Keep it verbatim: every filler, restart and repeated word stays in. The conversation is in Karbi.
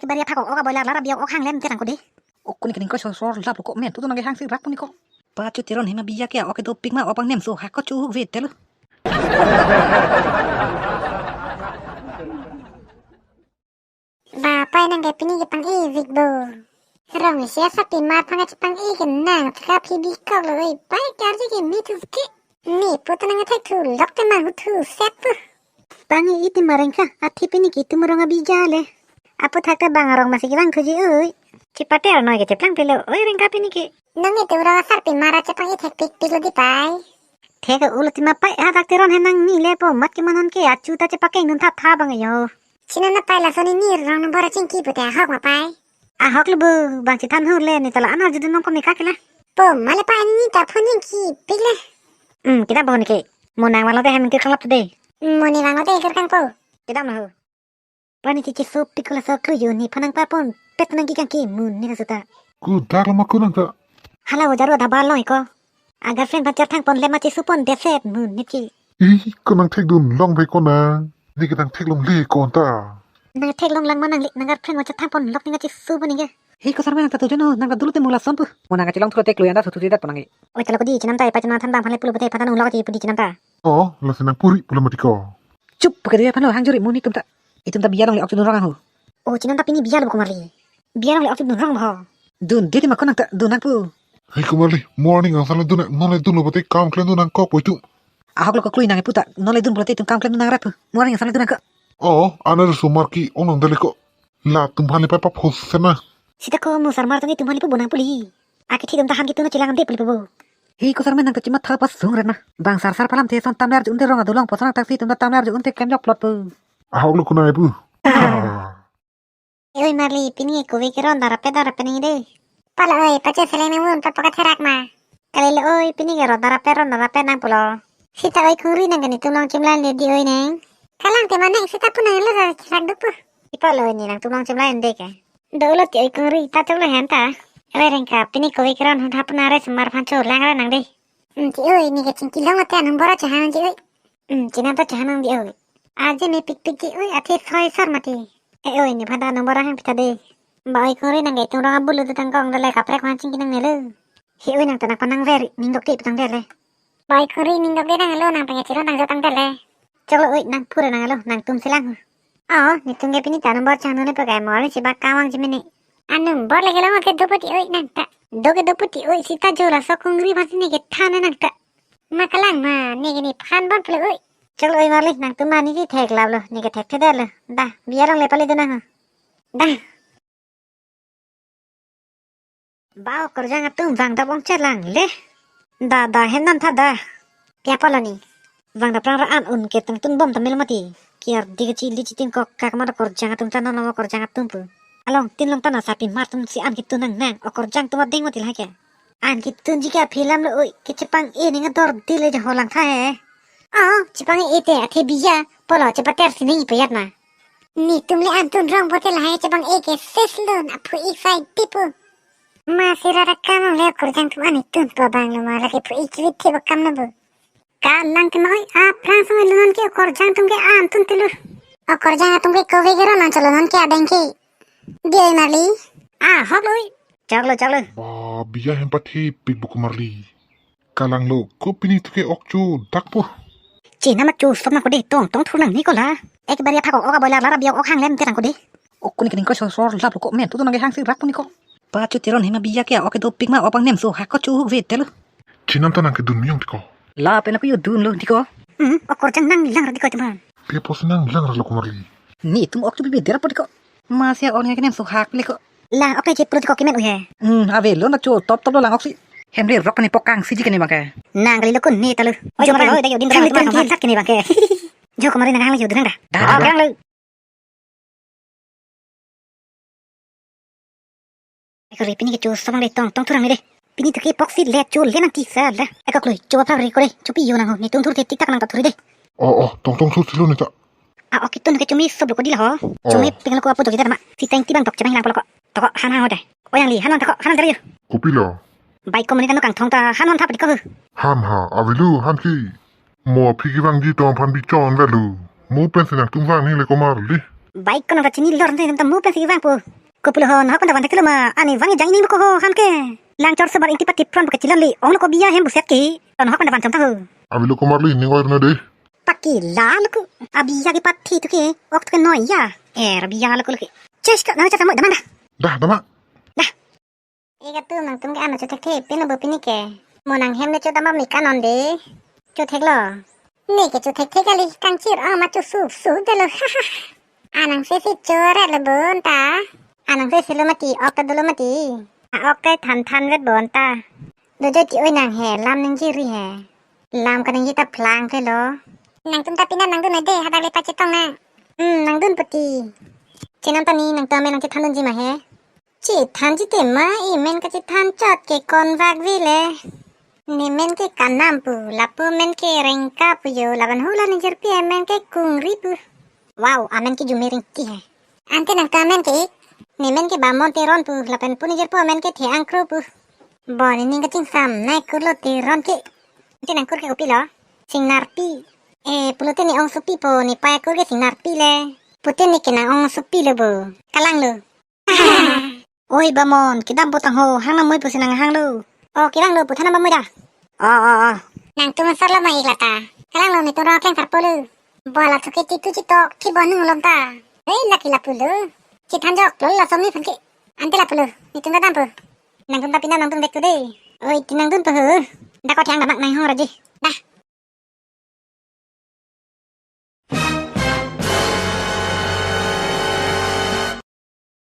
Bari aphak ok, ok aboilar lar abi ok, ok hang lem te lang ko de. Ok kuni kini ko sor sor lap ko men tu tu nang ke hang si rak kuni ko. Pachu Teron hima biya ke ok dopik ma, ok pangnem so ha ko chu huk vet telo. Bapai nang ke pini ke pang-i vik bo. Rong isi asapimar aphan kachepang-i ke nang thakap hi bikok lo oi, pai karji ke mi thu ke. Ni putu nang thek thu lok te mang thu set pu. Pang-i iti mareng kha, athi pini ke itum rong abi ja le. Aputhak ta bang arong masi kevang thuji oi. Chipate arnoi ke cheplang pilo oi rengka pini ke. Nang itum rong asarpimar achepang-i thek pik pik lo di pai. Thek ulo tima pai, ha dak Teron he nang ni le po mat ke manon ke achu ta chepakeng dun tha tha bang yo. China na pai lason ni rong number chingki pute ahok ma pai. Ahok le bu, bang chithan hu le ni tala anar judun nong pamika kela. Po male pai ni ta phone chingki pik le. Hmm, kita bo ni ke. Mo nang walo te hem kir kang lap de. Mo ni walo te kir kang po. Kedam lo. Pani chichi so pik la so kru yo ni phanang pa pon pet nang ki kang ki mun ni ka suta. Ku dak lo ma ku nang ta. Hala wajar wa dabar lo iko. Agar friend bajar thang pon le ma chi supon deset mun ni ki. Ih, ko nang thek dun long bai ko nang. Ni ke nang thek long le ko ta. Nang thek long lang ma nang le, nang agar friend bajar thang pon lok ni ka chi su bo ni ke. Hi ko sarma nang ta tu jono, nang ta dulu te mula son pu. Mo nang ka chi long thuro te klui anda thu thu dat po nang ke. Oi talo ko di chinam ta, ipa chinam than bang phan le pulo pute phan ta nung lok chi pu di chinam ta. Oh, lasi nang puri pulo mati ko. Chup, pu ke dia phan lo hang juri mo ni tum ta. Itum ta biya long le ok chu dun rong ho. Oh, chinam ta pini biya lo ko Marli. Biya long le ok chu dun rong ho. Dun diti ma ko nang ta dun nang pu. Hei ko Marli, morning angsam le dun nang, non le dun lo pute kam klem dun nang kok po itum. Ahok lo ko klui nang pu ta, non le dun pulote itum kam klem dun nang rap pu. Morning angsam le dun nang ko. Oh, ana le sumar ki ong nang dele ko. Latum aphan le pa pa phos sena. Sita ko mo sarmar tong itum aphan le pu bo nang puli. Ake thi dum ta han ki tu na chilang de puli pu bo. Hi ko sarma nang ta chima tha pas sung ren na. Bang sar sar palam the son tamlar ju un te rong adulong posan taksi tum ta tamlar ju un te klem jok plot pu. Ahok lo kunai pu. Oi Marli, pini ke kove ke ron darape darape nang de. Pala oi, pache seleng nang mun pa paka therak ma. Kali le oi, pini ke ron darape ron darape nang pulo. Sita oi khungri nang ke netum long chimlai le di oi neng. Kalang te ma neng sita pu nang le ra therak duk pu. Ipa lo ni nangtum long chimlai de ke. Do lo ti oi khungri ta chok lo hem ta. Oi rengka pini kove ke ron hun hap na re semar phan cho lang ra nang de. Hmm, ti oi ni ke chingki long ate number acha han ti oi. Hmm, chinam ta cha han nang di oi. Aje me pik pik ti oi, athe soi sar mati. E oi ni phada number ahang pitha de. Ba oi khungri nang ke itum rong abulu tu tang kong dele kaprek man chingki nang nelo. Hi oi nang ta nang panang veri ning dok ti pitang dele. Ba oi khungri ning dok de nang lo nang pengen chiro nang jatang dele. Chok lo oi nang pura nang lo nangtum selang. Oh, netum ke pini ta number chang nule pakai mor si ba kawang jimini. Anum bor lagi lo ke dopo ti oi nang ta. Do ke dopo ti oi sita jola so khungri phan si ni ke than nang ta. Ma kalang ma, ni ke ni phan bon pule oi. Chok lo oi Marli, nangtum ma ni ti thek lap lo, ni ke thek the det lo. Da, biya long le pali dun nang ho. Da. Ba okorjang atum vang dap ong chelang le. Da, da, hem nan tha da. Pia palo ni. Vang dap rang ra an un ke tang tun bom tamil mati. Kiar di ke chili chitim kok kak mar okorjang atum ta non okorjang atum pu. Along tin long ta na sapimar atum si an kitun nang nang okorjang atum ading mati lah ke. An kitun ji ke aphi lam lo oi, kechepang-i ning ador di le jaho lang tha he. Oh, chepang-i te athe biya, polo chepater si ning ipayat ma. Netum le an tun rong bote lahai chepang-i ke ses lun aphu-i sai tipu. Ma sira ra kam le okorjang atum an tun pa bang lo ma lake phu-i chivit the ba kam na bu. Kalang tema oi, aphrang song lunon ke okorjang atum ke an tun tilu. Okorjang atum ke kove ke ron an chalo non ke adeng ke. Di oi Marli. Ah, hok lo oi. Chok lo, chok lo. Ba, biya hem pathe pik buku Marli. Kalang lo, ko pini tu ke ok chu dak po. China ma chu sop nang ko de, tong tong thur nang ni ko la. Ek bari aphak ok, ok aboilar lar abi ok, ok hang lem te nang ko de. Ok kuni kini ko sor sor lap lo ko men tu tu nang ke hang si rak kuni ko. Pachu Teron hima biya ke ok dopik ma, ok pangnem so ha ko chu huk vet telo. Chinam ta nang ke dun miyong ti ko. La pen aku yo dun lo ti ko. Hmm, okorjang nang lang ra ti ko teman. Pe pos nang lang ra lo ko Marli. Ni tum ok chu bi der po ti ko. Ma sia on ke nem so hak le ko. Lang ok le che pro ti ko kemen u he. Hmm, ave lo na chu top top lo lang ok si. Hem le rok ni pokang si ji ke ni bang ke. Nang kali lo ko ni ta lo. Oi, jo jom pa lo, lo. Dai yo din Thang dai le tuma tang tuma le. Sak ke ni bang ke. Jo ko Marli nang lang le yo dun nang da. Da, da, Da, da. Lang lo. Eko le pini ke chu samang le tong tong thur nang le de. Pini tu ke pok si le chu le nang ti sa la. Eko kloi chu pa ri ko le chu pi yo nang ho ni tum thur te tik tak nang ta thur de. Oh, oh, tong tong thur thilo ni ta. Ah, ok, tun ke chumi sob lo ko di la ho. Oh. Chumi ping lo ko apo jogi ma. Si teng ti bang tok chebang lang polo ko. Toko han han ho de. Oyang li han lang toko han lang de yo. Kopi lo. Bai ko mani tanu kang thong ta han han thap di ko. Han ha, avilu han ki. Mo aphi kevang ji tong aphan bi chon velu. Mo pen si nangtum vang ni le ko Marli. Bai ko nang ta chini lor ni ta mo pen si vang po. Kopulo ho, nahok pen ta van thekthelo ma, ani vang jang ining ko ho han ke. Langchor sebar ingti pati pran buka chilan li, ong ko biya hem buset ke. Nahok pen ta van chom tang ho. Avelo komarli ning oir na de. Paki la luku. Abiya ke pathi tu ke, ok tu ke noi ya. Er biya luku luku. Chesh ka, nang chata mo, damang dah. Dah, damang. Dah. Eka tu nangtum ke ano chothekthe, pin lo bo pini ke. Mo nanghem ne chodam mi kanon de. Chotheklo. Ne ke chothekthe kali, kangchir ama chosup sup delo. Anang sesi choret lo bonta. Anang sesi lo mati, ok ta dolo mati. A ok ta than than vet bonta. Dojo ti oi nang he, lam ningje ri he. Lam kaningje ta phlang ke lo. Nangtum ta pina nangdun de, hadak le pachetong na. Hmm, nangdun pati. Chenam ta ni nangtum amen nangchethan dunji ma he. Chethan ji te ma, imen kachethan chot ke konvak vile. Nemen ke Kanam pu, lapu men ke Rengka pu yo, laban hula ningjerpi amen ke Kungri pu. Wow, amen ke Jumering ti he. Ante nangtum amen ke ik. Nemen ke Bamon Teron pu, lapen pu ningjerpo amen ke The Angkro pu. Bon ining kachingsam, nai kurlo Teron ke. Ante nangkur ke kopilo? Singnarpi. Eh, pulote ne ongsopi po, ne paikur ke Singnarpi le. Pute ne ke nang ongsopi lo bo. Kalang lo. Oi Bamon, kedam potang ho, hang namoi pusi nang hang lo. Oh, kevang lo, puthan Bamoi da. Oh, oh, oh. Nangtum asar lo ma ik lata. Kalang lo, netum rong kleng sarpo lo. Bola thuke titu chitok, thi bonung lom ta. Hei, laki lapu lo. Chethan jok lo, laso mi phan ke. Ante lapu lo, netum kedam po. Nangtum ta pina nangtum dek tu de. Oi, ti nangdun po ho. Dakot yang damak nang hong raji.